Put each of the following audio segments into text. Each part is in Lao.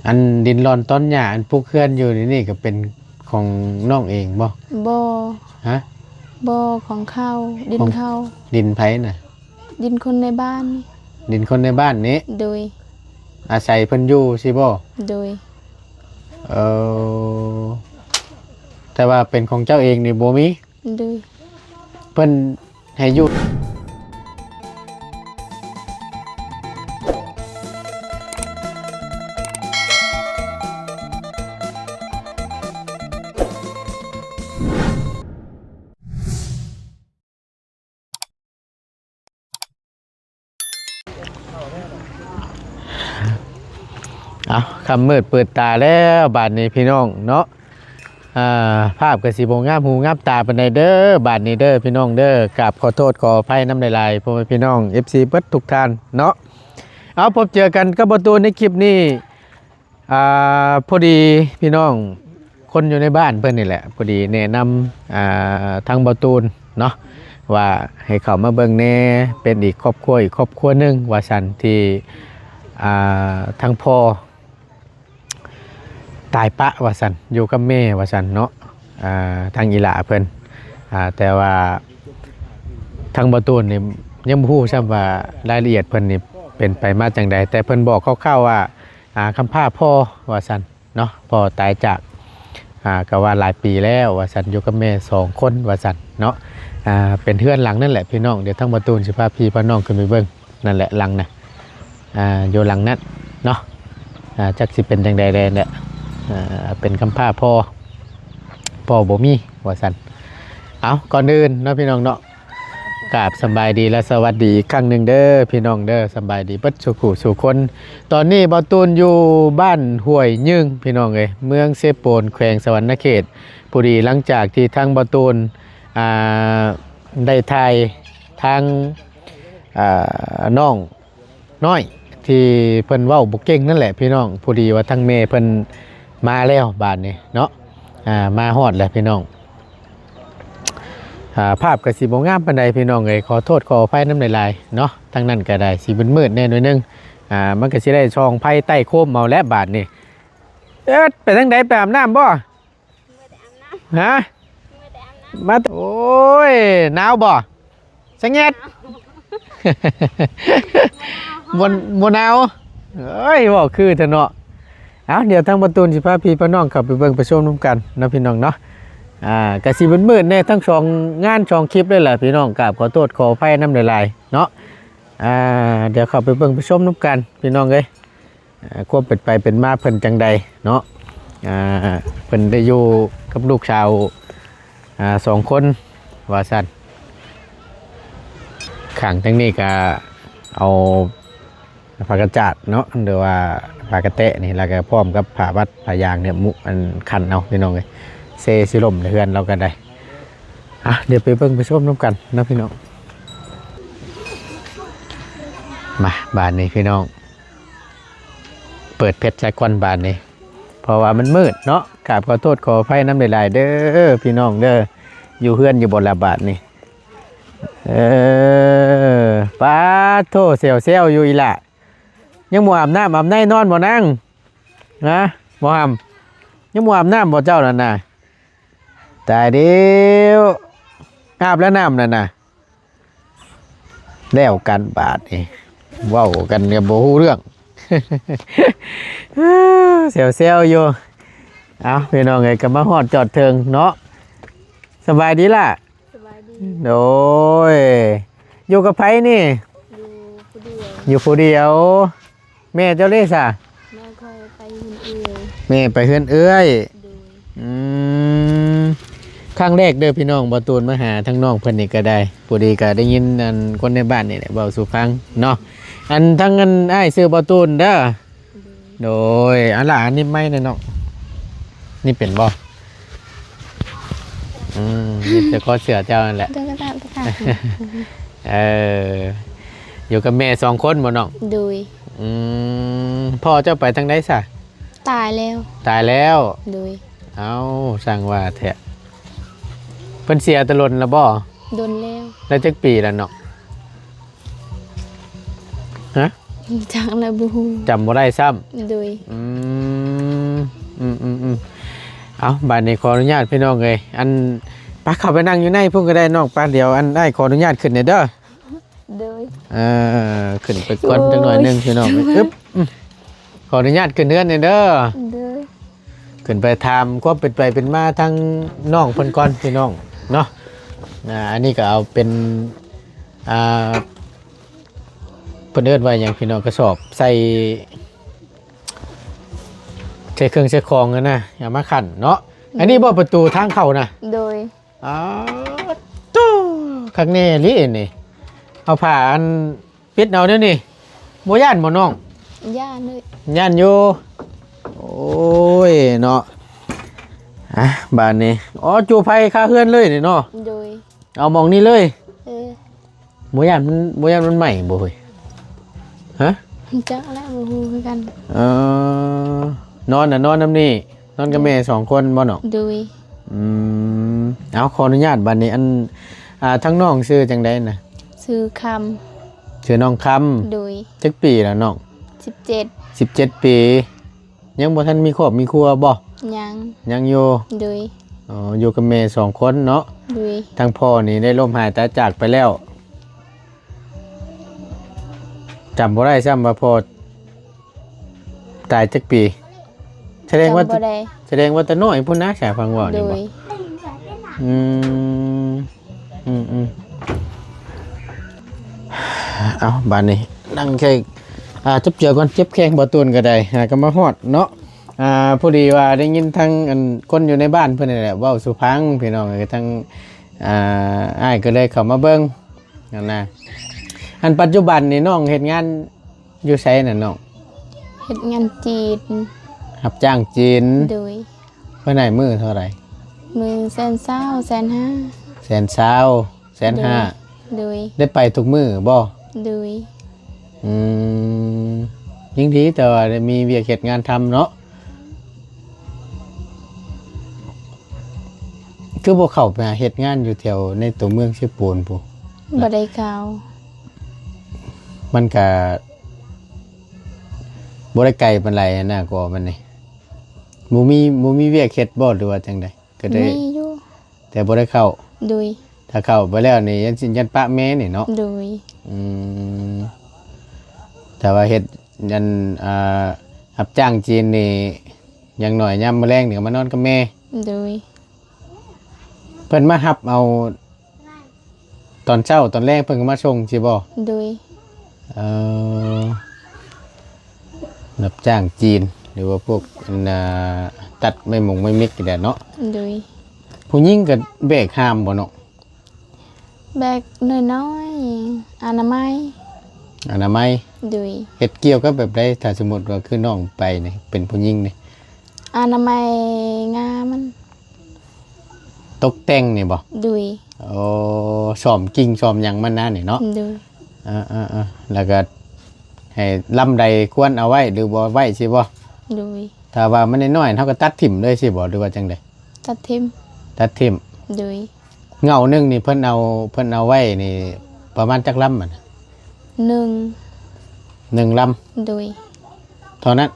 ອັນດິນລອນຕອນຫຍ້າ ອັນປຸກເຮືອນຢູ່ນີ້ ນີ້ກໍເປັນຂອງນ້ອງເອງບໍ່? ບໍ່. ຮະ? ບໍ່ ຂອງເຂົາ ດິນເຂົາ. ດິນໃຜນະ? ດິນຄົນໃນບ້ານນີ້. ດິນຄົນໃນບ້ານນີ້? ໂດຍ. ອາໄສເພິ່ນຢູ່ຊີ້ບໍ່? ໂດຍ. ເອີ ແຕ່ວ່າເປັນຂອງເຈົ້າເອງນີ້ບໍ່ມີ? ໂດຍ. ເພິ່ນໃຫ້ຢູ່. ເອົາ ຄ່ຳມືດເປີດຕາແລ້ວບາດນີ້ພີ່ນ້ອງເນາະ. ອ່າ ພາບກໍຊິບໍ່ງາມຫູງາມຕາປານໃດເດີ ບາດນີ້ເດີພີ່ນ້ອງເດີ. ກາບຂໍໂທດຂໍອະໄພນຳຫຼາຍໆ ພໍ່ແມ່ພີ່ນ້ອງ ເອັຟຊີ ເບິດທຸກທ່ານເນາະ. ເອົາ ພົບເຈີກັນກັບບ່າວຕູນໃນຄລິບນີ້. ອ່າ ພໍດີພີ່ນ້ອງຄົນຢູ່ໃນບ້ານເພິ່ນນີ້ແຫຼະ ພໍດີແນະນຳ ອ່າ ທາງບ່າວຕູນເນາະ ວ່າໃຫ້ເຂົ້າມາເບິ່ງແດ່ ເປັນອີກຄອບຄົວອີກຄອບຄົວໜຶ່ງວ່າຊັ້ນ ທີ່ ອ່າ ທາງພໍ່ຕາຍປະວ່າຊັ້ນ ຢູ່ກັບແມ່ວ່າຊັ້ນເນາະ. ອ່າ ທາງອີ່ຫຼ້າເພິ່ນ ອ່າ ແຕ່ວ່າທາງບ່າວຕູນນີ້ຍັງບໍ່ຮູ້ຊ້ຳວ່າລາຍລະອຽດເພິ່ນນີ້ເປັນໄປມາຈັ່ງໃດ ແຕ່ເພິ່ນບອກຄ່າວໆວ່າ ອ່າ ຄຳພ້າພໍ່ວ່າຊັ້ນເນາະ ພໍ່ຕາຍຈາກ ອ່າ ກໍວ່າຫຼາຍປີແລ້ວວ່າຊັ້ນ ຢູ່ກັບແມ່ສອງຄົນວ່າຊັ້ນເນາະ. ອ່າ ເປັນເຮືອນຫຼັງນັ້ນແຫຼະພີ່ນ້ອງ ດຽວທາງບ່າວຕູນຊິພາພີ່ພານ້ອງຂຶ້ນໄປເບິ່ງ ນັ້ນແຫຼະຫຼັງນະ ອ່າ ຢູ່ຫຼັງນັ້ນເນາະ. ອ່າ ຈັກຊິເປັນຈັ່ງໃດແດ່ແຫຼະ ອ່າ ເປັນຄຳພ້າພໍ່ ພໍ່ບໍ່ມີວ່າຊັ້ນ. ເອົາ ກ່ອນອື່ນເນາະພີ່ນ້ອງເນາະ ກາບສຳບາຍດີ ແລະ ສະຫວັດດີອີກຄັ້ງໜຶ່ງເດີພີ່ນ້ອງເດີ ສຳບາຍດີເບິດສູ່ຜູ້ສູ່ຄົນ. ຕອນນີ້ບ່າວຕູນຢູ່ບ້ານຫ້ວຍຍຶງພີ່ນ້ອງເອີຍ ເມືອງເຊໂປນ ແຂວງສະຫວັນນະເຂດ. ພໍດີຫຼັງຈາກທີ່ທາງບ່າວຕູນ ອ່າ ໄດ້ຖ່າຍທາງ ອ່າ ນ້ອງນ້ອຍທີ່ເພິ່ນເວົ້າບໍ່ເກັ່ງນັ້ນແຫຼະພີ່ນ້ອງ ພໍດີວ່າທາງແມ່ເພິ່ນມາແລ້ວບາດນີ້ເນາະ. ອ່າ ມາຮອດແລ້ວພີ່ນ້ອງ. ອ່າ ພາບກໍຊິບໍ່ງາມປານໃດພີ່ນ້ອງເອີຍ ຂໍໂທດຂໍອະໄພນຳຫຼາຍໆເນາະ. ທາງນັ້ນກໍໄດ້ຊິມືດໆແດ່ໜ້ອຍໜຶ່ງ ອ່າ ມັນກໍຊິໄດ້ສ່ອງໄຟໃຕ້ໂຄມເອົາແຫຼະບາດນີ້. ເອີດ ໄປທາງໃດ ໄປອາບນ້ຳບໍ່? ຮະ? ມາ ໂອ້ຍ ໜາວບໍ່? ສະແງດ ບໍ່ ບໍ່ໜາວ. ເອີຍ ເວົ້າຄືແທ້ເນາະ. ເອົາ ດຽວທາງບ່າວຕູນຊິພາພີ່ພານ້ອງເຂົ້າໄປເບິ່ງໄປຊົມນຳກັນເນາະພີ່ນ້ອງເນາະ. ອ່າ ກະຊິມືດໆແດ່ທັງສອງງານສອງຄລິບເລີຍແຫຼະພີ່ນ້ອງ ກາບຂໍໂທດຂໍອະໄພນຳຫຼາຍໆເນາະ. ອ່າ ດຽວເຂົ້າໄປເບິ່ງໄປຊົມນຳກັນພີ່ນ້ອງເອີຍ. ອ່າ ຄວາມເປັນໄປເປັນມາເພິ່ນຈັ່ງໃດເນາະ. ອ່າ ເພິ່ນໄດ້ຢູ່ກັບລູກສາວ ອ່າ ສອງຄົນວ່າຊັ້ນ. ຂ້າງທາງນີ້ກະເອົາຜ້າກະຈາດເນາະ ຫຼືວ່າຜ້າກະແຕະນີ້ ແລ້ວກະພ້ອມກັບຜ້າວັດຜ້າຢາງນີ້ ມຸ ອັນ ຄັນເອົາພີ່ນ້ອງເອີຍ. ເຊຊິລົ້ມໃນເຮືອນລາວກະໄດ້. ອ່ະ ດຽວໄປເບິ່ງໄປຊົມນຳກັນເນາະພີ່ນ້ອງ. ມາ ບາດນີ້ພີ່ນ້ອງ ເປີດເພັດໃສ່ກ່ອນບາດນີ້ ເພາະວ່າມັນມືດເນາະ. ກາບຂໍໂທດຂໍອະໄພນຳຫຼາຍໆເດີພີ່ນ້ອງເດີ. ຢູ່ເຮືອນຢູ່ບໍ່ລະບາດນີ້? ເອີ ປາດໂທ້ ແຊວໆຢູ່ອີ່ຫຼ້າ. ຍັງບໍ່ອາບນ້ຳອາບໃນນອນບໍ່ນາງ? ຮະ ບໍ່ຫຳ ຍັງບໍ່ອາບນ້ຳບໍ່ເຈົ້ານັ້ນນະ? ຕາຍແລ້ວ ອາບແລ້ວນ້ຳນັ້ນນະ. ແລ້ວກັນບາດນີ້ ເວົ້າກັນກໍບໍ່ຮູ້ເລື່ອງ ແຊວໆຢູ່. ເອົ້າ ພີ່ນ້ອງເອີຍ ກໍມາຮອດຈອດເຖິງເນາະ. ສະບາຍດີລະ? ສະບາຍດີ. ໂດຍ ຢູ່ກັບໃຜນີ້? ຢູ່ຜູ້ດຽວ. ຢູ່ຜູ້ດຽວ. ແມ່ເຈົ້າເດ້ສະ? ແມ່ຂ້ອຍໄປເຮືອນເອື້ອຍ. ແມ່ໄປເຮືອນເອື້ອຍ. ໂດຍ. ອືມ ຄັ້ງແລກເດີພີ່ນ້ອງ ບ່າວຕູນມາຫາທາງນ້ອງເພິ່ນນີ້ກໍໄດ້. ພໍດີກໍໄດ້ຍິນອັນຄົນໃນບ້ານນີ້ແຫຼະເວົ້າສູ່ຟັງເນາະ. ອັນ ທາງອັນອ້າຍຊື່ບ່າວຕູນເດີ. ໂດຍ. ໂດຍ ເອົາລະ ໜີບໄມ້ແດ່ນ້ອງ. ໜີບເປັນບໍ່? ອືມ ໜີບແຕ່ຄໍເສື້ອເຈົ້ານັ້ນແຫຼະ. ເດີ ກໍຕາມ ກໍຕາມ. ເອີ ຢູ່ກັບແມ່ສອງຄົນບໍ່ນ້ອງ? ໂດຍ. ອືມ ພໍ່ເຈົ້າໄປທາງໃດຊະ? ຕາຍແລ້ວ. ຕາຍແລ້ວ? ໂດຍ. ເອົ້າ ຊ່າງວ່າແທ້. ເພິ່ນເສຍແຕ່ດົນລະບໍ່? ດົນແລ້ວ. ໄດ້ຈັກປີລະນ້ອງ? ຮະ? ຈັກລະບໍ່ຮູ້. ຈຳບໍ່ໄດ້ຊ້ຳ? ໂດຍ. ອືມ ອືມໆໆ ເອົາ ບາດນີ້ຂໍອະນຸຍາດພີ່ນ້ອງເອີຍ ອັນ ໄປເຂົ້າໄປນັ່ງຢູ່ໃນພຸ້ນກໍໄດ້ນ້ອງ ໄປ ດຽວ ອັນ ອ້າຍຂໍອະນຸຍາດຂຶ້ນແດ່ເດີ. ໂດຍ ເອີ ຂຶ້ນໄປກ່ອນຈັກໜ້ອຍໜຶ່ງພີ່ນ້ອງເອີຍ. ອຶບ ອືມ ຂໍອະນຸຍາດຂຶ້ນເຮືອນແດ່ເດີ. ໂດຍ ຂຶ້ນໄປຖາມຄວາມເປັນໄປເປັນມາທາງນ້ອງເພິ່ນກ່ອນພີ່ນ້ອງເນາະ. ອ່າ ອັນນີ້ກໍເອົາເປັນ ອ່າ ເພິ່ນເອີ້ນວ່າຫຍັງພີ່ນ້ອງ ກະສອບໃສ່ ໃສ່ເຄື່ອງໃສ່ຂອງຫັ້ນນະ ເອົາມາຂັນເນາະ. ອັນນີ້ບໍ່ປະຕູທາງເຂົ້ານະ? ໂດຍ ອ້າ ໂທ້ ຄັກແນ່ອີ່ຫຼີນີ້ ເອົາຜ້າອັນປິດເອົາແນວນີ້ ບໍ່ຢ້ານບໍ່ນ້ອງ? ຢ້ານເລີຍ ຢ້ານຢູ່. ໂອ້ຍເນາະ ອ່ະ ບາດນີ້ ອໍ ຈູ່ໄຟຄາເຮືອນເລີຍນີ້ເນາະ. ໂດຍ ເອົາໝ່ອງນີ້ເລີຍ. ເອີ ບໍ່ຢ້ານມັນ ບໍ່ຢ້ານມັນໄໝ້ບໍ່ເຮີ້ຍ? ຮະ? ຈັກແຫຼະ ບໍ່ຮູ້ຄືກັນ. ເອີ ນອນນະ ນອນນຳນີ້ ນອນກັບແມ່ສອງຄົນບໍ່ນ້ອງ? ໂດຍ ອືມ ເອົາ ຂໍອະນຸຍາດ ບາດນີ້ ອັນ ອ່າ ທາງນ້ອງຊື່ຈັ່ງໃດນະ? ຊື່ຄຳ. ຊື່ນ້ອງຄຳ. ໂດຍ ຈັກປີລະນ້ອງ? ສິບເຈັດ. ສິບເຈັດປີ. ຍັງບໍ່ທັນມີຄອບມີຄົວບໍ່? ຍັງ ຍັງຢູ່. ໂດຍ ອໍ ຢູ່ກັບແມ່ສອງຄົນເນາະ. ໂດຍ ທາງພໍ່ນີ້ໄດ້ລົ້ມຫາຍຕາຍຈາກໄປແລ້ວ ຈຳບໍ່ໄດ້ຊ້ຳວ່າພໍ່ຕາຍຈັກປີ. ສະແດງວ່າ ຈຳບໍ່ໄດ້ ສະແດງວ່າແຕ່ນ້ອຍພຸ້ນນະ ສາຍຟັງເວົ້ານີ້ບໍ່? ໂດຍ ອືມ ອືມໆ ເອົາ ບາດນີ້ນັ່ງໃສ່ ອ່າ ຈັບເຈືອກ່ອນ ເຈັບແຂ້ງບໍ່ຕູນກໍໄດ້ ຫາກໍມາຮອດເນາະ. ອ່າ ພໍດີວ່າໄດ້ຍິນທາງ ອັນ ຄົນຢູ່ໃນບ້ານເພິ່ນນີ້ແຫຼະເວົ້າສູ່ຟັງ ພີ່ນ້ອງເອີຍ ທາງ ອ່າ ອ້າຍກໍເລີຍເຂົ້າມາເບິ່ງຫັ້ນນະ. ອັນ ປັດຈຸບັນນີ້ນ້ອງເຮັດງານຢູ່ໃສນະນ້ອງ? ເຮັດງານຈີນ ຮັບຈ້າງຈີນ. ໂດຍ ເພິ່ນໃຫ້ມື້ເທົ່າໃດ? ມື້ແສນຊາວ ແສນຫ້າ. ແສນຊາວ ແສນຫ້າ. ໂດຍ ໂດຍ ໄດ້ໄປທຸກມື້ບໍ່? ໂດຍ ອືມ ຍັງດີແຕ່ວ່າໄດ້ມີວຽກເຮັດງານທຳເນາະ. ຄືບໍ່ເຂົ້າໄປຫາເຮັດງານຢູ່ແຖວໃນຕົວເມືອງເຊໂປນພຸ້ນ? ບໍ່ໄດ້ເຂົ້າ. ມັນກະບໍ່ໄດ້ໄກປານໃດຫັ້ນນະ ກໍມັນນີ້ ບໍ່ມີ ບໍ່ມີວຽກເຮັດບໍ່ ຫຼືວ່າຈັ່ງໃດ? ກໍໄດ້ ມີຢູ່ ແຕ່ບໍ່ໄດ້ເຂົ້າ. ໂດຍ ຖ້າເຂົ້າໄປແລ້ວນີ້ ຢ້ານຊິ ຢ້ານປະແມ່ນີ້ເນາະ. ໂດຍ ອືມ ແຕ່ວ່າເຮັດ ອັນ ອ່າ ຮັບຈ້າງຈີນນີ້ ຢ່າງໜ້ອຍຍາມມື້ແລງນີ້ກໍມານອນກັບແມ່. ໂດຍ ເພິ່ນມາຮັບເອົາ ຕອນເຊົ້າຕອນແລງເພິ່ນກໍມາສົ່ງຊີ້ບໍ່? ໂດຍ ເອີ ຮັບຈ້າງຈີນ ຫຼືວ່າພວກ ອັນ ຕັດໄມ້ມົງໄມ້ເມັກນີ້ແຫຼະເນາະ. ໂດຍ ຜູ້ຍິງກໍແບກຫາມບໍ່ນ້ອງ? ແບກນ້ອຍໆ ອະນາໄມ. ອະນາໄມ. ໂດຍ ເຮັດກ່ຽວກັບແບບໃດ? ຖ້າສົມມຸດວ່າຄືນ້ອງໄປນີ້ ເປັນຜູ້ຍິງນີ້ ອະນາໄມງາມັນ ຕົກແຕ່ງນີ້ບໍ່? ໂດຍ ໂອ້ ສ້ອມກິ່ງສ້ອມຫຍັງມັນນະນີ້ເນາະ. ໂດຍ ເອີໆໆ ແລ້ວກໍໃຫ້ລຳໃດຄວນເອົາໄວ້ ຫຼືບໍ່ໄວ້ຊີ້ບໍ່? ໂດຍ ຖ້າວ່າມັນນ້ອຍໆ ເຮົາກໍຕັດຖິ້ມເລີຍຊີ້ບໍ່ ຫຼືວ່າຈັ່ງໃດ? ຕັດຖິ້ມ. ຕັດຖິ້ມ. ໂດຍ ເຫງົ້າໜຶ່ງນີ້ເພິ່ນເອົາ ເພິ່ນເອົາໄວ້ນີ້ປະມານຈັກລຳຫັ້ນນະ? ໜຶ່ງ ໜຶ່ງລຳ. ໂດຍ ເທົ່ານັ້ນ.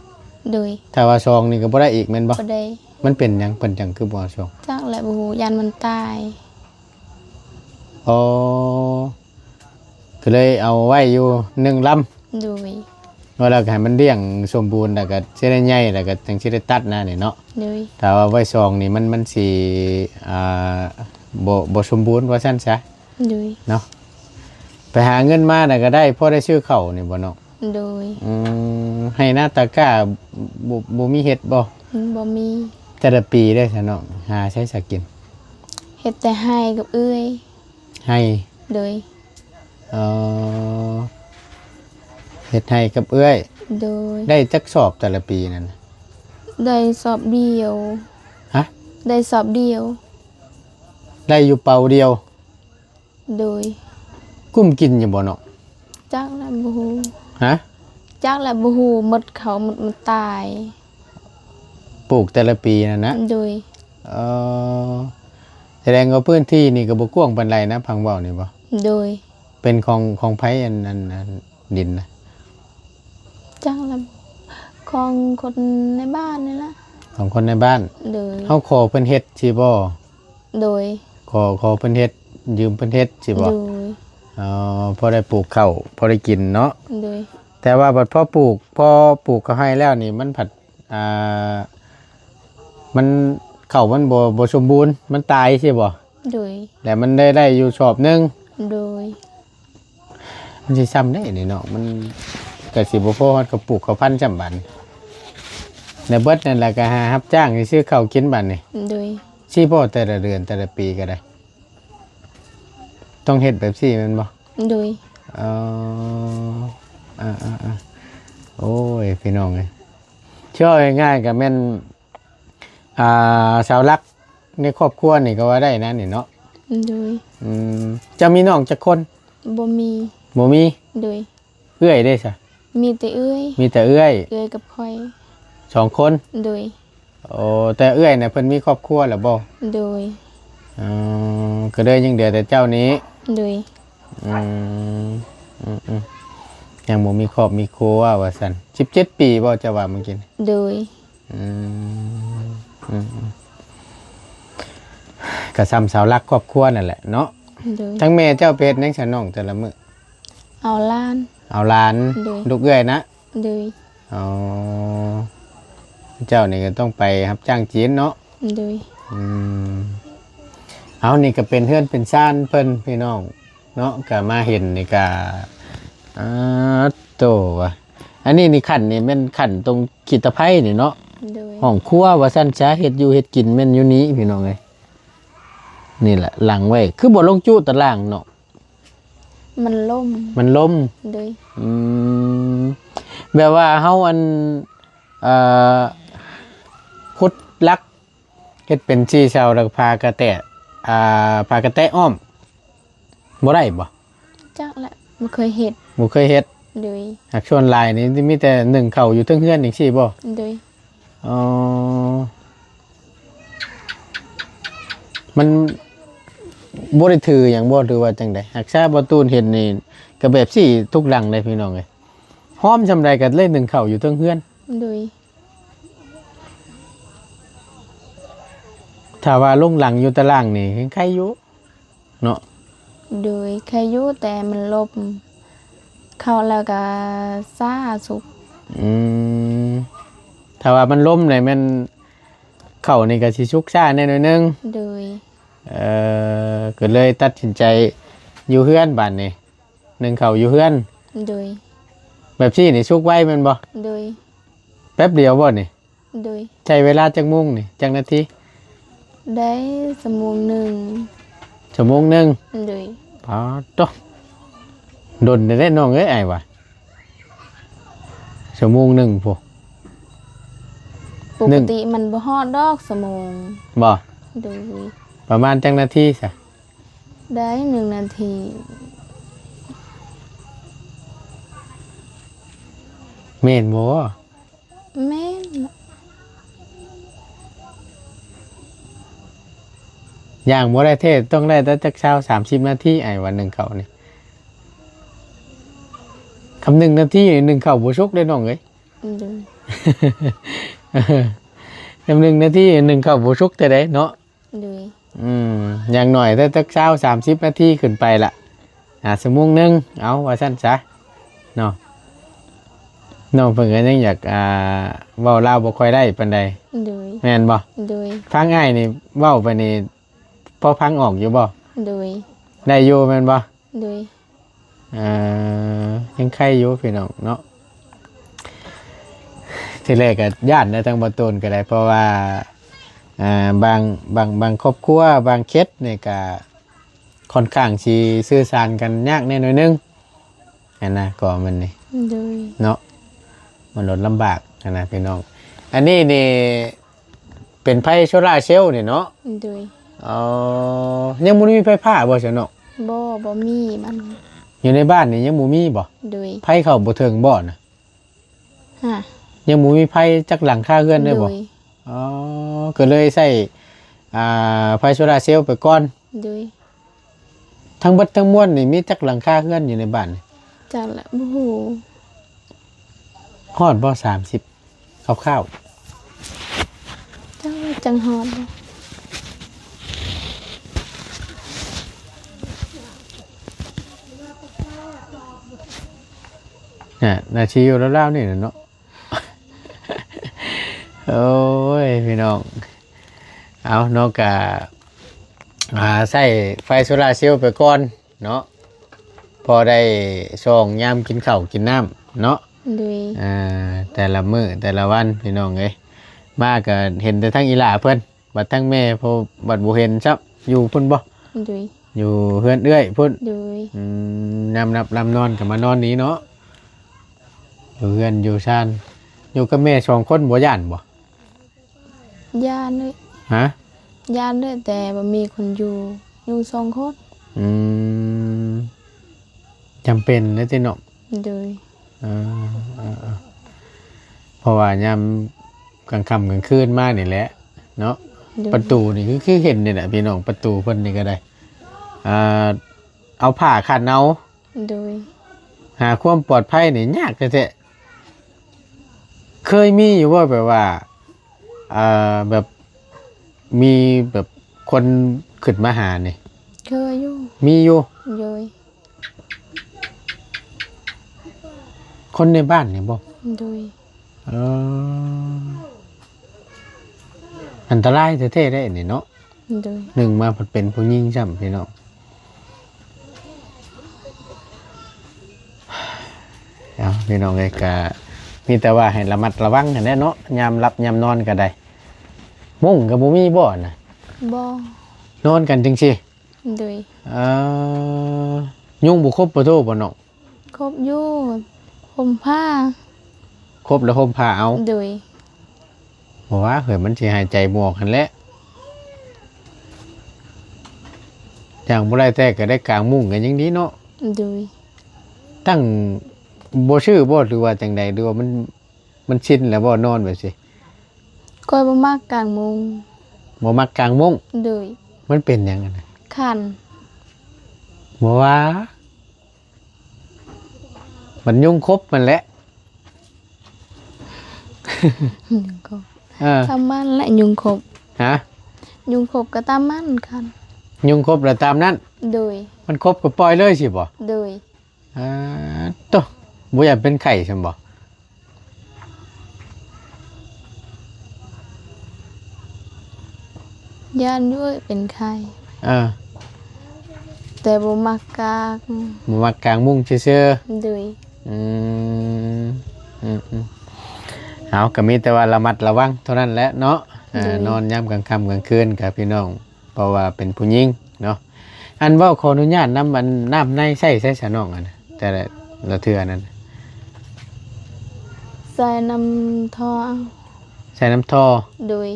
ໂດຍ ຖ້າວ່າສອງນີ້ກໍບໍ່ໄດ້ອີກແມ່ນບໍ່? ບໍ່ໄດ້. ມັນເປັນຫຍັງເພິ່ນຈັ່ງຄືບໍ່ເອົາສອງ? ຈັກແຫຼະ ບໍ່ຮູ້ ຢ້ານມັນຕາຍ. ອໍ ກໍເລີຍເອົາໄວ້ຢູ່ໜຶ່ງລຳ. ໂດຍ ວ່າແລ້ວກໍໃຫ້ມັນລ້ຽງສົມບູນ ແລ້ວກໍຊິໄດ້ໃຫຍ່ ແລ້ວກໍຈັ່ງຊິໄດ້ຕັດນະນີ້ເນາະ. ໂດຍ ຖ້າວ່າໄວ້ສອງນີ້ມັນ ມັນຊິ ອ່າ ບໍ່ ບໍ່ສົມບູນວ່າຊັ້ນຊະ. ໂດຍ ເນາະ ໄປຫາເງິນມານະກໍໄດ້ ພໍໄດ້ຊື້ເຂົ້ານີ້ບໍ່ນ້ອງ? ໂດຍ ອືມ ໄຮ່ນາຕາກ້າ ບໍ່ ບໍ່ມີເຮັດບໍ່? ບໍ່ມີ. ແຕ່ລະປີເດ້ຊະນ້ອງ ຫາໃສສາກິນ? ເຮັດແຕ່ໄຮ່ກັບເອື້ອຍ. ໄຮ່. ໂດຍ ເອີ ເຮັດໄຮ່ກັບເອື້ອຍ. ໂດຍ ໄດ້ຈັກສອບແຕ່ລະປີນັ້ນ? ໄດ້ສອບດຽວ. ຮະ? ໄດ້ສອບດຽວ. ໄດ້ຢູ່ເປົາດຽວ. ໂດຍ ກຸ້ມກິນຢູ່ບໍ່ນ້ອງ? ຈັກແຫຼະ ບໍ່ຮູ້. ຮະ? ຈັກແຫຼະ ບໍ່ຮູ້ ໝົດເຂົາໝົດ ມັນຕາຍ. ປູກແຕ່ລະປີນັ້ນນະ? ໂດຍ ເອີ ສະແດງວ່າພື້ນທີ່ນີ້ກໍບໍ່ກວ້າງປານໃດນະ ຟັງເວົ້ານີ້ບໍ່? ໂດຍ ເປັນຂອງ ຂອງໃຜ ອັນ ອັນ ອັນ ດິນນະ? ຈັກແຫຼະ ຂອງຄົນໃນບ້ານນີ້ລະ. ຂອງຄົນໃນບ້ານ. ໂດຍ. ເຮົາຂໍເພິ່ນເຮັດຊີ້ບໍ່? ໂດຍ. ຂໍ ຂໍເພິ່ນເຮັດ ຢືມເພິ່ນເຮັດຊີ້ບໍ່? ໂດຍ. ອໍ ພໍໄດ້ປູກເຂົ້າ ພໍໄດ້ກິນເນາະ. ໂດຍ. ແຕ່ວ່າບັດພໍປູກ ພໍປູກເຂົ້າໄຮ່ແລ້ວນີ້ ມັນພັດ ອ່າ ມັນ ເຂົ້າມັນບໍ່ ບໍ່ສົມບູນ ມັນຕາຍຊີ້ບໍ່? ໂດຍ. ແລ້ວມັນໄດ້ ໄດ້ຢູ່ສອບໜຶ່ງ. ໂດຍ. ມັນຊິຊ່ຳໄດ້ນີ້ເນາະ ມັນກະຊິບໍ່ພໍຮອດກັບປູກເຂົ້າພັນຊ່ຳບັດນີ້ ແລ້ວເບິດນັ້ນແຫຼະກະຫາຮັບຈ້າງຊິຊື້ເຂົ້າກິນບັດນີ້. ໂດຍ. ຊີ້ບໍ່ ແຕ່ລະເດືອນແຕ່ລະປີກະໄດ້ ຕ້ອງເຮັດແບບຊີ້ແມ່ນບໍ່? ໂດຍ. ເອີ ເອີໆໆ ໂອ້ຍ ພີ່ນ້ອງເອີຍ ເວົ້າງ່າຍໆກະແມ່ນ ອ່າ ເສົາຫຼັກໃນຄອບຄົວນີ້ກໍວ່າໄດ້ນະນີ້ເນາະ. ໂດຍ. ອືມ ເຈົ້າມີນ້ອງຈັກຄົນ? ບໍ່ມີ. ບໍ່ມີ? ໂດຍ. ເອື້ອຍເດ້ຊະ? ມີແຕ່ເອື້ອຍ. ມີແຕ່ເອື້ອຍ? ເອື້ອຍກັບຂ້ອຍ ສອງຄົນ. ໂດຍ. ໂອ້ ແຕ່ເອື້ອຍນະເພິ່ນມີຄອບຄົວແລ້ວບໍ່? ໂດຍ. ອໍ ກໍເລີຍຍັງເຫຼືອແຕ່ເຈົ້ານີ້. ໂດຍ. ອືມ ອືມໆ ຍັງບໍ່ມີຄອບມີຄົວວ່າຊັ້ນ. ສິບເຈັດປີບໍ່ ເຈົ້າວ່າມື້ກີ້? ໂດຍ. ອືມ ອືມ ກໍຊ່ຳເສົາຫຼັກຄອບຄົວນັ້ນແຫຼະເນາະ. ໂດຍ. ທາງແມ່ເຈົ້າໄປເຮັດຫຍັງຊະນ້ອງແຕ່ລະມື້? ເອົາຫຼານ. ເອົາຫຼານ. ໂດຍ. ລູກເອື້ອຍນະ? ໂດຍ. ອໍ ເຈົ້ານີ້ກໍຕ້ອງໄປຮັບຈ້າງຈີນເນາະ? ໂດຍ. ອືມ ເອົາ ນີ້ກໍເປັນເຮືອນເປັນຊານເພິ່ນພີ່ນ້ອງເນາະ ກໍມາເຫັນນີ້ກໍ ອ່າ ໂຕວ່າ ອັນນີ້ນີ້ຂັ້ນນີ້ແມ່ນຂັ້ນຕົງຂີ້ຕະໄພນີ້ເນາະ? ໂດຍ. ຫ້ອງຄົວວ່າຊັ້ນຊະ ເຮັດຢູ່ເຮັດກິນແມ່ນຢູ່ນີ້ພີ່ນ້ອງເອີຍ. ນີ້ແຫຼະຫຼັງໄວ້ ຄືບໍ່ລົງຈຸຕາລ່າງເນາະ? ມັນລົ້ມ. ມັນລົ້ມ. ໂດຍ. ອືມ ແບບວ່າເຮົາອັນ ເອີ ຂຸດຫຼັກ ເຮັດເປັນສີ່ເສົາ ແລ້ວກໍພາກະແຕະ ອ່າ ພາກະແຕະອ້ອມ ບໍ່ໄດ້ບໍ່? ຈັກແຫຼະ ບໍ່ເຄີຍເຮັດ. ບໍ່ເຄີຍເຮັດ. ໂດຍ. ຫາກສ່ວນຫຼາຍນີ້ມີແຕ່ໜຶ້ງເຂົ້າຢູ່ເທິງເຮືອນຈັ່ງຊີ້ບໍ່? ໂດຍ. ອໍ ມັນບໍ່ໄດ້ຖືຫຍັງບໍ່ ຫຼືວ່າຈັ່ງໃດ? ຫາກຊາບໍ່ຕູນເຫັນນີ້ ກໍແບບຊີ້ທຸກຫຼັງເດ້ພີ່ນ້ອງເອີຍ ຫອມຊ່ຳໃດກໍເລີຍໜຶ້ງເຂົ້າຢູ່ເທິງເຮືອນ. ໂດຍ. ຖ້າວ່າລົງຫຼັງຢູ່ຕາລ່າງນີ້ຍັງໄຄຢູ່ເນາະ? ໂດຍ ໄຄຢູ່ ແຕ່ມັນລົ້ມ ເຂົ້າແລ້ວກະຊ້າສຸກ. ອືມ ຖ້າວ່າມັນລົ້ມນີ້ແມ່ນເຂົ້ານີ້ກະຊິສຸກຊ້າແດ່ໜ້ອຍໜຶ່ງ. ໂດຍ. ເອີ ກໍເລີຍຕັດສິນໃຈຢູ່ເຮືອນບາດນີ້ ໜຶ້ງເຂົ້າຢູ່ເຮືອນ. ໂດຍ. ແບບຊີ້ນີ້ສຸກໄວແມ່ນບໍ່? ໂດຍ. ແປັບດຽວບໍ່ນີ້? ໂດຍ. ໃຊ້ເວລາຈັກໂມງນີ້ ຈັກນາທີ? ໄດ້ຊົ່ວໂມງໜຶ່ງ. ຊົ່ວໂມງໜຶ່ງ? ໂດຍ. ປາດໂທ້ ດົນແທ້ນ້ອງເອີຍ ອ້າຍວ່າ ຊົ່ວໂມງໜຶ່ງພຸ້ນ. ປົກກະຕິມັນບໍ່ຮອດດອກຊົ່ວໂມງ. ບໍ່? ໂດຍ. ປະມານຈັກນາທີຊະ? ໄດ້ໜຶ່ງນາທີ. ແມ່ນບໍ່? ແມ່ນ. ຍ່າງບໍ່ໄດ້ແທ້ ຕ້ອງໄດ້ແຕ່ຈັກຊາວ ສາມສິບນາທີ ອ້າຍວ່າໜຶ້ງເຂົ້ານີ້. ຄຳໜຶ່ງນາທີໜຶ້ງເຂົ້າບໍ່ສຸກເດ້ນ້ອງເອີຍ. ໂດຍ. ຄຳໜຶ່ງນາທີໜຶ້ງເຂົ້າບໍ່ສຸກແທ້ໃດເນາະ. ໂດຍ. ອືມ ຢ່າງໜ້ອຍແຕ່ຈັກຊາວ ສາມສິບນາທີຂຶ້ນໄປລະ ອ່າ ຊົ່ວໂມງໜຶ່ງ ເອົາ ວ່າຊັ້ນຊະເນາະ. ນ້ອງເພິ່ນກໍຍັງຢາກ ອ່າ ເວົ້າລາວບໍ່ຄ່ອຍໄດ້ປານໃດ. ໂດຍ. ແມ່ນບໍ່? ໂດຍ. ທາງອ້າຍນີ້ເວົ້າໄປນີ້ ພໍຟັງອອກຢູ່ບໍ່? ໂດຍ. ໄດ້ຢູ່ແມ່ນບໍ່? ໂດຍ. ເອີ ຍັງໄຄຢູ່ພີ່ນ້ອງເນາະ. ທີແລກກໍຢ້ານນະ ທາງບໍ່ຕູນກໍໄດ້ ເພາະວ່າ ອ່າ ບາງ ບາງ ບາງຄອບຄົວ ບາງເຂດນີ້ກໍຄ່ອນຂ້າງຊິສື່ສານກັນຍາກແດ່ໜ້ອຍໜຶ່ງຫັ້ນນະ ກໍມັນນີ້. ໂດຍ. ເນາະ ມັນລົດລຳບາກຫັ້ນນະພີ່ນ້ອງ. ອັນນີ້ນີ້ ເປັນໄຟໂຊລາເຊວນີ້ເນາະ? ໂດຍ. ອໍ ຍັງບໍ່ໄດ້ມີໄຟຟ້າບໍ່ຊະນ້ອງ? ບໍ່ ບໍ່ມີ ມັນ ຢູ່ໃນບ້ານນີ້ຍັງບໍ່ມີບໍ່? ໂດຍ. ໄຟເຂົ້າບໍ່ເຖິງບໍ່ນະ? ຮະ ຍັງບໍ່ມີໄຟຈັກຫຼັງຄາເຮືອນເລີຍບໍ່? ໂດຍ. ອໍ ກໍເລີຍໃຊ້ ອ່າ ໄຟໂຊລາເຊວໄປກ່ອນ. ໂດຍ. ທັງເບິດທັງມວນນີ້ມີຈັກຫຼັງຄາເຮືອນຢູ່ໃນບ້ານນີ້? ຈັກລະ ບໍ່ຮູ້. ຮອດບໍ່ ສາມສິບ ຄ່າວໆ? ຈັ່ງຮອດບໍ່? ອ່າ ໜ້າຊິຢູ່ລາວໆນີ້ແຫຼະເນາະ. ໂອ້ຍ ພີ່ນ້ອງ ເອົາເນາະ ກະ ອ່າ ໃຊ້ໄຟໂຊລາເຊວໄປກ່ອນເນາະ ພໍໄດ້ຊ່ອງຍາມກິນເຂົ້າກິນນ້ຳເນາະ. ໂດຍ ອ່າ ແຕ່ລະມື້ແຕ່ລະວັນ ພີ່ນ້ອງເອີຍ ມາກະເຫັນແຕ່ທາງອີ່ຫຼ້າເພິ່ນ ບັດທາງແມ່ ເພາະບັດບໍ່ເຫັນຊ້ຳ. ຢູ່ພຸ້ນບໍ່? ໂດຍ ຢູ່ເຮືອນເອື້ອຍພຸ້ນ. ໂດຍ ອືມ ຍາມຫຼັບຍາມນອນກໍມານອນນີ້ເນາະ ຢູ່ເຮືອນຢູ່ຊານ. ຢູ່ກັບແມ່ສອງຄົນບໍ່ຢ້ານບໍ່? ຢ້ານເລີຍ. ຮະ? ຢ້ານເລີຍ ແຕ່ບໍ່ມີຄົນຢູ່ ຢູ່ສອງຄົນ. ອືມ ຈຳເປັນແລ້ວຕິເນາະ. ໂດຍ ເອີ ເອີ ເອີ ເພາະວ່າຍາມກາງຄ່ຳກາງຄືນມານີ້ແຫຼະເນາະ. ໂດຍ ປະຕູນີ້ຄື ຄືເຫັນນີ້ແຫຼະພີ່ນ້ອງ ປະຕູເພິ່ນນີ້ກໍໄດ້ ອ່າ ເອົາຜ້າຄັນເອົາ. ໂດຍ ຫາຄວາມປອດໄພນີ້ຍາກແທ້ໆ. ເຄີຍມີຢູ່ບໍ່ ແບບວ່າ ອ່າ ແບບ ມີແບບຄົນຂຶ້ນມາຫານີ້? ເຄີຍຢູ່. ມີຢູ່? ໂດຍ ຄົນໃນບ້ານນີ້ບໍ່? ໂດຍ ເອີ ອັນຕະລາຍແທ້ໆເດ້ນີ້ເນາະ. ໂດຍ ໜຶ່ງມາພັດເປັນຜູ້ຍິງຊ້ຳ ພີ່ນ້ອງ. ເອົາ ພີ່ນ້ອງເອີຍ ກະມີແຕ່ວ່າໃຫ້ລະມັດລະວັງຫັ້ນແຫຼະເນາະ ຍາມຫຼັບຍາມນອນກໍໄດ້. ມຸ້ງກໍບໍ່ມີບໍ່ນະ? ບໍ່ ນອນກັນຈັ່ງຊີ້. ໂດຍ ເອີ ຍຸງບໍ່ຄົບບໍ່ໂທບໍ່ນ້ອງ? ຄົບຢູ່ ຫົ່ມຜ້າ. ຄົບແລ້ວຫົ່ມຜ້າເອົາ. ໂດຍ ບໍ່ວ່າເຮີ້ຍ ມັນຊິຫາຍໃຈບໍ່ອອກຫັ້ນແຫຼະ. ຢ່າງບໍ່ໄດ້ແທ້ກໍໄດ້ກາງມຸ້ງກໍຍັງດີເນາະ. ໂດຍ ຕັ້ງ ບໍ່ຊື່ບໍ່ ຫຼືວ່າຈັ່ງໃດ ຫຼືວ່າມັນ ມັນຊິນແລ້ວບໍ່ ນອນແບບຊີ້? ຂ້ອຍບໍ່ມັກກາງມຸ້ງ. ບໍ່ມັກກາງມຸ້ງ? ໂດຍ ມັນເປັນຫຍັງຫັ້ນນະ? ຄັນ. ບໍ່ວ່າ ມັນຍຸງຄົບມັນແຫຼະ. ຍຸງຄົບ ເອີ ຕາມມັນແຫຼະ ຍຸງຄົບ. ຮະ? ຍຸງຄົບກໍຕາມມັນຄັນ. ຍຸງຄົບແລ້ວຕາມນັ້ນ? ໂດຍ ມັນຄົບກໍປ່ອຍເລີຍຊີ້ບໍ່? ໂດຍ ອ່າ ໂຕ ບໍ່ຢ້ານເປັນໄຂ້ຊັ້ນບໍ່? ຢ້ານຢູ່ເປັນໄຂ້. ເອີ ແຕ່ບໍ່ມັກກາງ ບໍ່ມັກກາງມຸ້ງຊື່ໆ. ໂດຍ ອືມ ອືມໆ ເອົາ ກໍມີແຕ່ວ່າລະມັດລະວັງເທົ່ານັ້ນແຫຼະເນາະ. ເອີ ໂດຍ ນອນຍາມກາງຄ່ຳກາງຄືນກັບພີ່ນ້ອງ ເພາະວ່າເປັນຜູ້ຍິງເນາະ. ອັນ ເວົ້າຂໍອະນຸຍາດນຳ ອັນ ນ້ຳໃນໃຊ້ໃສສະນ້ອງ ອັນ ແຕ່ລະ ລະເທື່ອນັ້ນ? ໃສ່ນ້ຳທໍ່ເອົາ. ໃສ່ນ້ຳທໍ່? ໂດຍ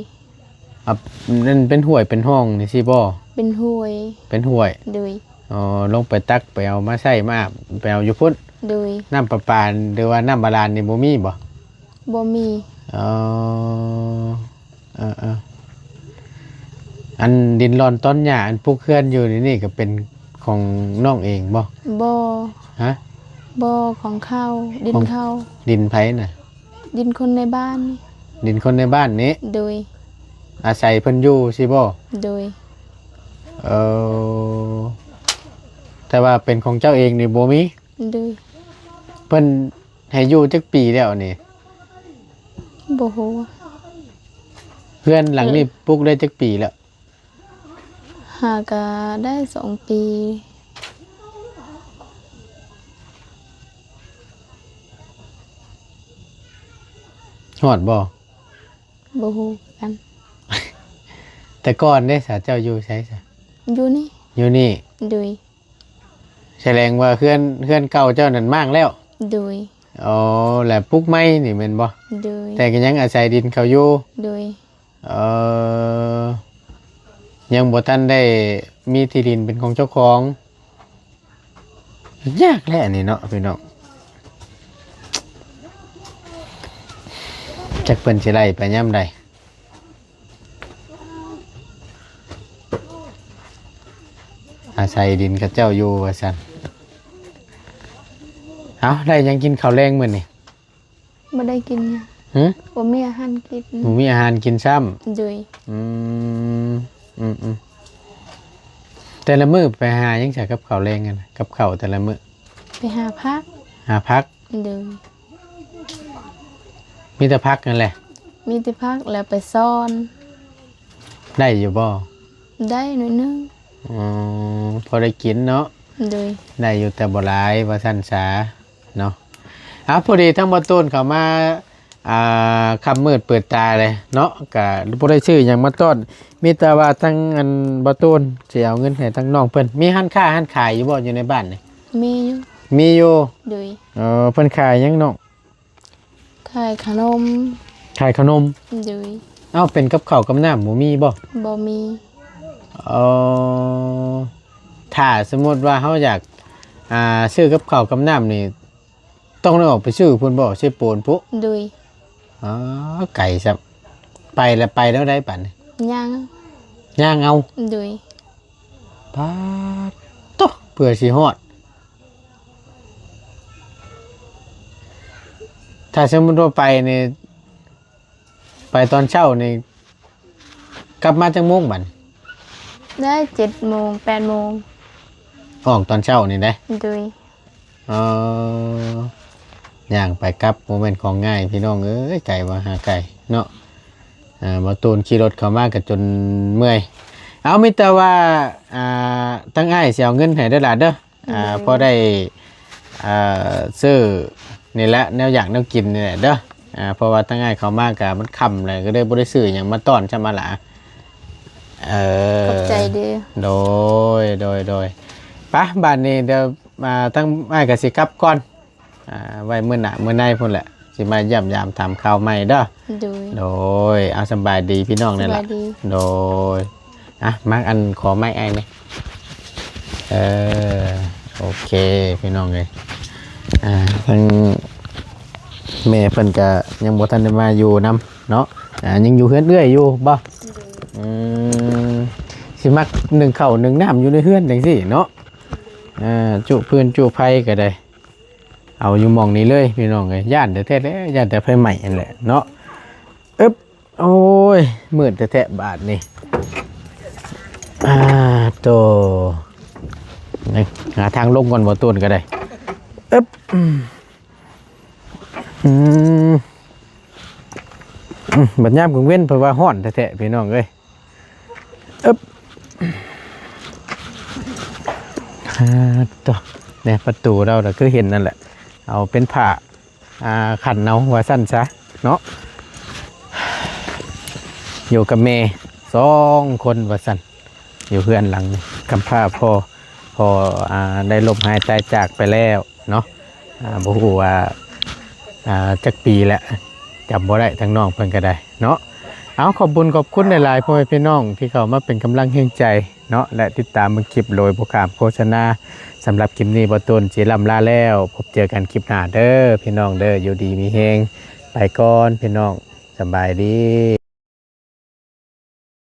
ອັບ ນັ້ນເປັນຫ້ວຍເປັນຮ່ອງນີ້ຊິບໍ່? ເປັນຫ້ວຍ. ເປັນຫ້ວຍ? ໂດຍ ອໍ ລົງໄປຕັກໄປເອົາມາໃຊ້ມາອາບ ໄປເອົາຢູ່ພຸ້ນ. ໂດຍ ນ້ຳປະປາ ຫຼືວ່ານ້ຳບາດານນີ້ບໍ່ມີບໍ່? ບໍ່ມີ. ອໍ ເອີໆ ອັນດິນລອນຕອນຫຍ້າ ອັນປຸກເຮືອນຢູ່ນີ້ ນີ້ກໍເປັນຂອງນ້ອງເອງບໍ່? ບໍ່. ຮະ? ບໍ່ ຂອງເຂົາ ດິນເຂົາ. ດິນໃຜນະ? ດິນຄົນໃນບ້ານນີ້. ດິນຄົນໃນບ້ານນີ້? ໂດຍ ອາໄສເພິ່ນຢູ່ຊີ້ບໍ່? ໂດຍ ເອີ ແຕ່ວ່າເປັນຂອງເຈົ້າເອງນີ້ບໍ່ມີ? ໂດຍ ເພິ່ນ ໃຫ້ຢູ່ຈັກປີແລ້ວນີ້? ບໍ່ຮູ້. ເຮືອນຫຼັງນີ້ ເອີ ປຸກໄດ້ຈັກປີແລ້ວ? ຫາກະໄດ້ສອງປີ. ຮອດບໍ່? ບໍ່ຮູ້ຄືກັນ. ແຕ່ກ່ອນເດ້ສະ ເຈົ້າຢູ່ໃສສະ? ຢູ່ນີ້. ຢູ່ນີ້? ໂດຍ. ສະແດງວ່າເຮືອນ ເຮືອນເກົ່າເຈົ້ານັ້ນມ້າງແລ້ວ? ໂດຍ. ອໍ ແລ້ວປຸກໃໝ່ນີ້ແມ່ນບໍ່? ໂດຍ. ແຕ່ກໍຍັງອາໄສດິນເຂົາຢູ່? ໂດຍ. ເອີ ຍັງບໍ່ທັນໄດ້ມີທີ່ດິນເປັນຂອງເຈົ້າຂອງ. ຍາກແຫຼະອັນນີ້ເນາະພີ່ນ້ອງ ຈັກເພິ່ນຊິໄລ່ໄປຍາມໃດ. ອາໄສດິນເຂົາເຈົ້າຢູ່ວ່າຊັ້ນ. ເອົາ ໄດ້ຫຍັງກິນເຂົ້າແລງມື້ນີ້? ບໍ່ໄດ້ກິນຫຍັງ. ຫື? ບໍ່ມີອາຫານກິນ. ບໍ່ມີອາຫານກິນຊ້ຳ? ໂດຍ. ອືມ ອືມໆ ແຕ່ລະມື້ໄປຫາຫຍັງໃສ່ກັບເຂົ້າແລງຫັ້ນນະ ກັບເຂົ້າແຕ່ລະມື້? ໄປຫາຜັກ. ຫາຜັກ? ໂດຍ. ມີແຕ່ຜັກນັ້ນແຫຼະ? ມີແຕ່ຜັກ ແລ້ວໄປຊ້ອນ. ໄດ້ຢູ່ບໍ່? ໄດ້ໜ້ອຍໜຶ່ງ. ອໍ ພໍໄດ້ກິນເນາະ? ໂດຍ. ໄດ້ຢູ່ແຕ່ບໍ່ຫຼາຍວ່າຊັ້ນສາເນາະ. ເອົາ ພໍດີທາງບ່າວໂຕນເຂົ້າມາ ອ່າ ຄ່ຳມືດເປີດຕາເລີຍເນາະ ກະບໍ່ໄດ້ຊື້ຫຍັງມາຕ້ອນ ມີແຕ່ວ່າທາງອັນບ່າວໂຕນຊິເອົາເງິນໃຫ້ທາງນ້ອງເພິ່ນ. ມີຮ້ານຄ້າຮ້ານຂາຍຢູ່ບໍ່ ຢູ່ໃນບ້ານນີ້? ມີຢູ່. ມີຢູ່? ໂດຍ. ເອີ ເພິ່ນຂາຍຫຍັງນ້ອງ? ຂາຍຂະໜົມ. ຂາຍຂະໜົມ? ໂດຍ. ເອົ້າ ເປັນກັບເຂົ້າກັບນ້ຳບໍ່ມີບໍ່? ບໍ່ມີ. ອໍ ຖ້າສົມມຸດວ່າເຮົາຢາກ ອ່າ ຊື້ກັບເຂົ້າກັບນ້ຳນີ້ ຕ້ອງໄດ້ອອກໄປຊື້ພຸ້ນບໍ່ ເຊໂປນພຸ້ນ? ໂດຍ. ອໍ ໄກຊ້ຳ. ໄປລະໄປແນວໃດບັດນີ້? ຍ່າງ. ຍ່າງເອົາ? ໂດຍ. ປາດໂທ້ ເພື່ອຊິຮອດ. ຖ້າສົມມຸດວ່າໄປນີ້ ໄປຕອນເຊົ້ານີ້ ກັບມາຈັກໂມງບັດ? ໄດ້ເຈັດໂມງ ແປດໂມງ. ອອກຕອນເຊົ້ານີ້ເດ້? ໂດຍ. ເອີ ຍ່າງໄປກັບບໍ່ແມ່ນຂອງງ່າຍພີ່ນ້ອງເອີຍ ໄກວ່າຫາໄກເນາະ. ອ່າ ບ່າວໂຕນຂີ່ລົດເຂົ້າມາກໍຈົນເມື່ອຍ. ເອົາ ມີແຕ່ວ່າ ອ່າ ທາງອ້າຍຊິເອົາເງິນໃຫ້ເດີຫຼານເດີ. ອ່າ ໂດຍ. ພໍໄດ້ ເອີ ຊື້ນີ້ແຫຼະ ແນວຢາກແນວກິນນີ້ແຫຼະເດີ. ອ່າ ເພາະວ່າທາງອ້າຍເຂົ້າມາກະມັນຄ່ຳແລ້ວ ກໍເລີຍບໍ່ໄດ້ຊື້ຫຍັງມາຕ້ອນຊ້ຳຫັ້ນລະ. ເອີ ຂອບໃຈເດີ. ໂດຍ ໂດຍ ໂດຍ. ປະ ບາດນີ້ດຽວ ອ່າ ທາງອ້າຍກໍຊິກັບກ່ອນ. ອ່າ ໄວ້ມື້ໜ້າມື້ໃນພຸ້ນແຫຼະ ຊິມາຢ້ຽມຢາມຖາມຂ່າວໃໝ່ເດີ. ໂດຍ. ໂດຍ. ເອົາ ສະບາຍດີພີ່ນ້ອງແນ່ລະ. ສະບາຍດີ. ໂດຍ. ອ່ະ ມາ ອັນ ຂໍໄມ້ອ້າຍແດ່. ເອີ ໂອເຄ ພີ່ນ້ອງເອີຍ. ອ່າ ທາງແມ່ເພິ່ນກະຍັງບໍ່ທັນໄດ້ມາຢູ່ນຳເນາະ. ອ່າ ຍັງຢູ່ເຮືອນເອື້ອຍຢູ່ບໍ່? ໂດຍ. ອືມ ຊິມັກໜຶ້ງເຂົ້າໜຶ້ງນ້ຳຢູ່ໃນເຮືອນຈັ່ງຊີ້ເນາະ. ອ່າ ຈຸຟືນຈຸໄຟກໍໄດ້. ເອົາຢູ່ໝ່ອງນີ້ເລີຍພີ່ນ້ອງເອີຍ ຢ້ານແທ້ໆແຫຼະ ຢ້ານແຕ່ໄຟໄໝ້ຫັ້ນແຫຼະເນາະ. ອຶບ ໂອ້ຍ ມືດແທ້ໆບາດນີ້. ອ່າ ໂຕ ຫາທາງລົງກ່ອນ ບໍ່ຕູນກໍໄດ້. ອຶບ ອືມ ອືມ ອືມ ບັດຍາມກາງເວັນເພິ່ນວ່າຮ້ອນແທ້ໆ ພີ່ນ້ອງເອີຍ. ອຶບ ອ່າ ໂຕ ແນະ ປະຕູເຮົາກໍຄືເຫັນນັ້ນແຫຼະ ເອົາເປັນຜ້າ ອ່າ ຂັນເອົາວ່າຊັ້ນຊະເນາະ. ຢູ່ກັບແມ່ສອງຄົນວ່າຊັ້ນ ຢູ່ເຮືອນຫຼັງນີ້ ກຳພ້າພໍ່ ພໍ່ ອ່າ ໄດ້ລົ້ມຫາຍຕາຍຈາກໄປແລ້ວເນາະ. ອ່າ ບໍ່ຮູ້ວ່າ ອ່າ ຈັກປີແລ້ວ ຈຳບໍ່ໄດ້ ທາງນ້ອງເພິ່ນກໍໄດ້ເນາະ. ເອົາ ຂອບບຸນຂອບຄຸນຫຼາຍໆ ພໍ່ແມ່ພີ່ນ້ອງທີ່ເຂົ້າມາເປັນກຳລັງແຮງໃຈເນາະ ແລະ ຕິດຕາມເບິ່ງຄລິບໂດຍບໍ່ຂ້າມໂຄສະນາ. ສຳລັບຄລິບນີ້ ບ່າວໂຕນຊິລ່ຳລາແລ້ວ ພົບເຈີກັນຄລິບໜ້າເດີພີ່ນ້ອງເດີ. ຢູ່ດີມີແຮງ ໄປກ່ອນພີ່ນ້ອງ ສະບາຍດີ.